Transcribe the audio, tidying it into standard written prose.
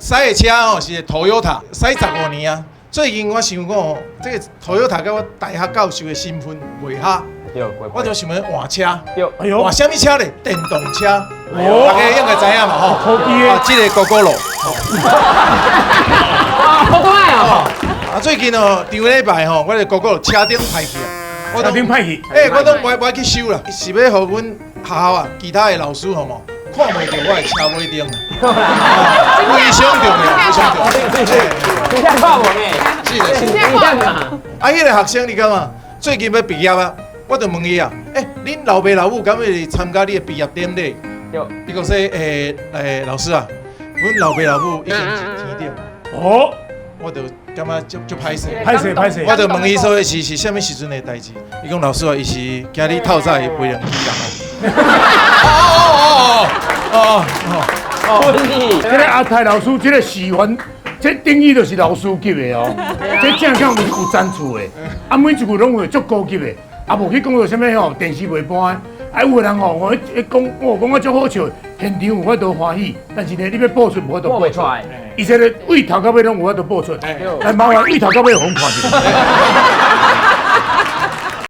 駛的車吼是 Toyota，駛15年啊。最近我想講吼，這个 Toyota 佮我大學教授的身份袂合，我就想欲換車。哎呦，換啥物車咧？電動車。哦。大家應該知影嘛吼。科技的。啊，這个 Gogoro。好快哦！啊，最近哦，上禮拜吼，我的 Gogoro 車頂歹去啊。我頂歹去。欸，我都無愛去修啦，是欲予阮學校啊，其他的老師吼無看袂著我的車尾燈。非常重要，非常重要。真正看無呢？是的，是的。啊，彼个學生你感覺？最近欲畢業啊，我就問伊啊，欸，恁老爸老母敢會參加你的畢業典禮？伊講說，欸欸，老師啊，阮老爸老母已經是天頂。哦。我就感覺足足歹勢。歹勢歹勢。我就問伊說是啥物時陣的代誌？伊講老師啊，伊是驚你透早會飛人機人啊。哦哦哦哦哦哦。這个阿泰老師，這个示範，這等於就是老師級的哦。這正講有層次的，啊，每一句攏有足高級的，啊，無去講著啥物吼，電視袂播的。啊，有的人吼，我一講，我講啊足好笑，現場有法度歡喜，但是呢，你欲播出無法度播出。伊這个對頭到尾攏有法度播出，但麻煩對頭到尾予阮看著。